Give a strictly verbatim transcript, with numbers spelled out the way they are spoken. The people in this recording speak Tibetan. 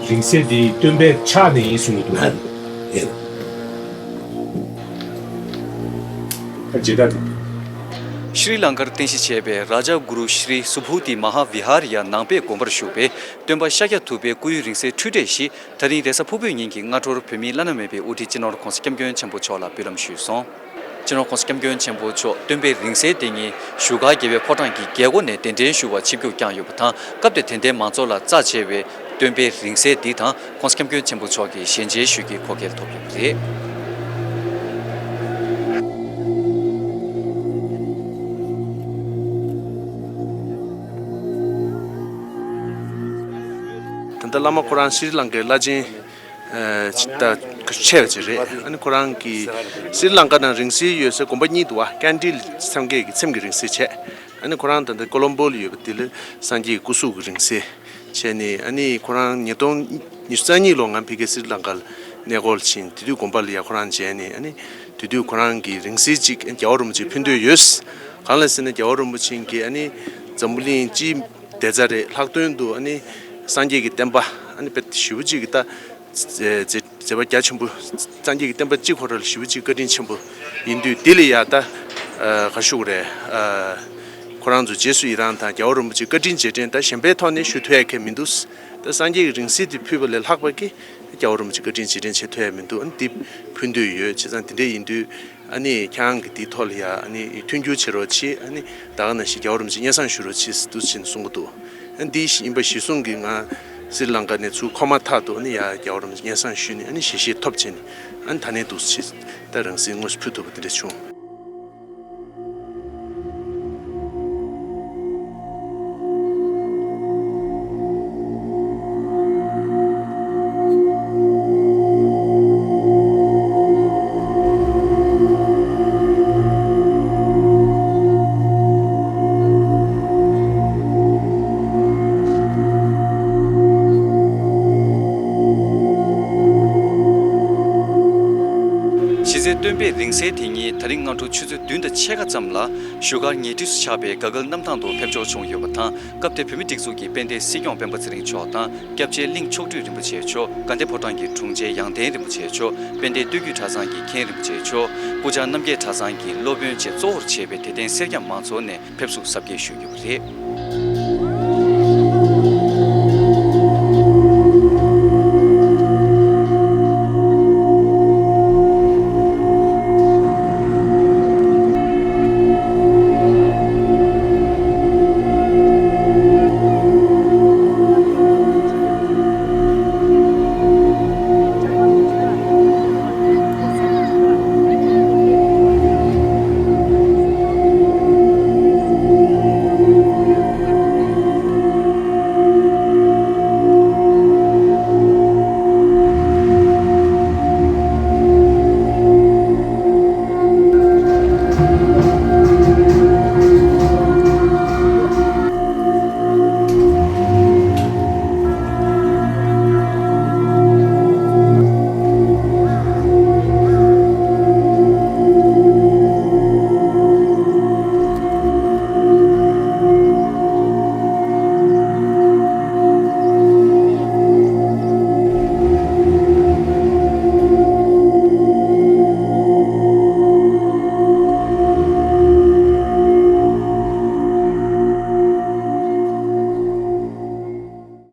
རིང་བསྲེལ་འདི་སྟོན་པའི་ཕྱག་ནས་ཡིན་གསུང་གི་འདུག་ཨ། ཡིན། ད་ཇི་ལྟར་འདུག་ཤྲི་ལང་ཀར་རྟེན་གཞི་བྱས་པའི་རཱ་ཇ་གུ་རུ་ཤྲི་སུ་བྷུ་ཏི་མ་ཧཱ་བི་ཧཱར་ཡ་ནང་པའི་དགོན་པར་བཞུགས་པའི་སྟོན་པ་ཤཱཀྱ་ཐུབ་པའི་སྐུའི་རིང་བསྲེལ་འཕྲུལ་འགྲེལ་ཞིག་ད་རིང་རེས་གཟའ་ཕུར་བུའི་ཉིན་གྱི་སྔ་དྲོར་བོད་མིའི་བླ་ན་མེད་པའི་དབུ་ཁྲིད་སྤྱི་ནོར་༧གོང་ས་༧སྐྱབས་མགོན་ཆེན་པོ་མཆོག་ལ་འབུལ་ལམ་ཞུས་སོང་། སྤྱི་ནོར་༧གོང་ས་༧སྐྱབས་མགོན་ཆེན་པོ་མཆོག་སྟོན་པའི་རིང་བསྲེལ་དེ་ཉིད་བཞུགས་སྒར་རྒྱལ་བའི་ཕོ་བྲང་གི་རྒྱལ་སྒོ་ནས་གདན་འདྲེན་ཞུ་བར་ཆིབས་བསྒྱུར་བསྐྱངས་ཡོད་པ་དང་། སྐབས་དེར་དད་ལྡན་མང་ཚོགས་ལ་རྩ་ཆེ་བའི་སྟོན་པའི་རིང་བསྲེལ་འདི་དང་༧གོང་ས་༧སྐྱབས་མགོན་ཆེན་པོ་མཆོག་གི་ཞལ་མཇལ་ཞུ་རྒྱུའི་གོ་སྐལ་ཐོབ་ཡོད་པ་རེད། ད་ལྟ་བླ་མ་ཁོ་རང་ཤྲི་ལང་ཀའི་བླ་ཆེན་ཨ་ད་ཆེ་བ་ཅིག་རེད། ཨ་ནི་ཁོ་རང་གི་ཤྲི་ལང་ཀ་ནང་རིང་བསྲེལ་ཡོད་སའི་དགོན་པ་གཉིས་འདུག་བ། ཀན་ཌི་ལི་སངས་རྒྱས་ཀྱི་ཚེམས་ཀྱི་རིང་བསྲེལ་བྱས། ཨ་ནི་ཁོ་རང་ད་ལྟ་ཀོ་ལོམ་པོ་ལ་ཡོད་པ་དེ་ལ་སངས་རྒྱས་ཀྱི་སྐུ་གཟུགས་ཀྱི་རིང་བསྲེལ་བྱས་ནས། ཨ་ནི་ཁོ་རང་ཉིས་སྟོང་ཉི་ཤུ་རྩ་གཉིས་ལོ་ང་ཕ་གིར་ཤྲི་ལང་ཀ་ལ་གནས་སྐོར་ཕྱིན། དེ་དུས་དགོན་པ་ལ་ཡ་ཁོ་རང་མཇལ་ནས། ཨ་ནི་དེ་དུས་ཁོ་རང་གི་རིང་བསྲེལ་གཅིག་རྒྱལ་བ་རིན་པོ་ཆེ་ཕུལ་འདོད་ཡོད། གང་ལ་ཟེར་ན་རྒྱལ་བ་རིན་པོ་ཆེ་གིས་ཨ་ནི་འཛམ་བུ་གླིང་སྤྱིའི་བདེ་རྩ་རེད། ལྷག་དོན་དུ་ཨ་ནི་སངས་རྒྱས་ཀྱི་བསྟན་པ་ཨ་ནི་དཔེ་ཞེ་པོ་ཅིག་གི་ད་མཛད་མཛད་པ་རྒྱ་ཆེན་པོ། སངས་རྒྱས་ཀྱི་བསྟན་པ་སྤྱི་ཁོ་རང་ལ་ཞེ་པོ་ཅིག་བཀའ་དྲིན་ཆེན་པོ་ཡིན་དུས། དེ་ལ་ཡ་ད་ག་ཞུ་དགོས་རེད། ཁོ་རང་ཚོ་རྗེས་སུ་ཡི་རང་དང་རྒྱལ་བ་རིན་པོ་ཆེ་བཀའ་དྲིན་རྗེས་དྲན་ད་གཞན་པའི་ཐོག་ནས་ཞུ་ཐུབ་ཡ་གང་མི་འདུག་ད་སངས་རྒྱས་ཀྱི་རིང་བསྲེལ་དེ་ཕུལ་བ་ལས་ལྷག་པ་གི་རྒྱལ་བ་རིན་པོ་ཆེ་བཀའ་དྲིན་རྗེས་དྲན་བྱེད་ཐུབ་ཡ་མི་འདུག་ཨ་ནི་འདི་ཕུལ་འདོད་ཡོད། བྱས་ཙང་དེ་འདྲ་ཡིན་དུས། ཨ་ནི་ཁྱེད་རང་གིས་འདིའི་ཐོག་ལ་ཡ་ཨ་ནི་མཐུན་འགྱུར་བྱེད་རོགས་གྱིས། ཨ་ནི་ད་ག་ནང་བཞིན་རྒྱལ་བ་རིན་པོ་ཆེ་སྙན་སེང་ཞུ་རོགས་གྱིས་འདུག་ཅེས་གསུང་གི་འདུག་ཨ་ནི་འདི་ཡིན་པ་གཞིར་བཟུང་གིས་ང་སྲི་ལང་ཀ་ནས་ཚུར་འཁོར་མ་ཐག་ཏུ་ཨ་ནི་ཡ་རྒྱལ་བ་རིན་པོ་ཆེ་སྙན་སེང་ཞུས་ནས། ཨ་ནི་ཞལ་བཞེས་ཐོབ་བྱས་ནས། ཨ་ནི་ད་ནས་འདུག་ཅེས་ད་རིང་བསྲེལ་དངོས་སུ་ཕུལ་ཐུབ་པ་དེ་འདྲ་བྱུང་། གཞི་རྩའི་སྟོན་པའི་རིང་བསྲེལ་དེ་ཉིད་ད་རིང་སྔ་དྲོ་ཆུ་ཚོད་བདུན་དང་ཕྱེད་ཀ་ཙམ་ལ་བཞུགས་སྒར་ཉེ་འཁྲིས་སུ་ཆགས་པའི་ག་གལ་གནམ་ཐང་དུ་ཕེབས་འབྱོར་བྱུང་ཡོད་པ་དང་། སྐབས་དེར་བོད་མིའི་སྒྲིག་འཛུགས་ཀྱི་དཔལ་ལྡན་སྲིད་སྐྱོང་སྤེན་པ་ཚེ་རིང་མཆོག་དང་། སྐྱབས་རྗེ་གླིང་མཆོག་སྤྲུལ་རིན་པོ་ཆེ་མཆོག་དགའ་ལྡན་ཕོ་བྲང་གི་དྲུང་ཆེ་ཡང་སྟེང་རིན་པོ་ཆེ་མཆོག་དཔལ་ལྡན་སྟོད་བརྒྱུད་གྲྭ་ཚང་གི་མཁན་རིན་པོ་ཆེ་མཆོག་སྐུ་བཅར་རྣམ་རྒྱལ་གྲྭ་ཚང་གི་སློབ་དཔོན་བཅས་གཙོ་བོར་བྱས་པའི་དད་ལྡན་སེར་སྐྱ་མང་ཚོགས་ནས་ཕེབས་བསུ་གཟབ་རྒྱས་ཞུས་ཡོད་པ་རེད།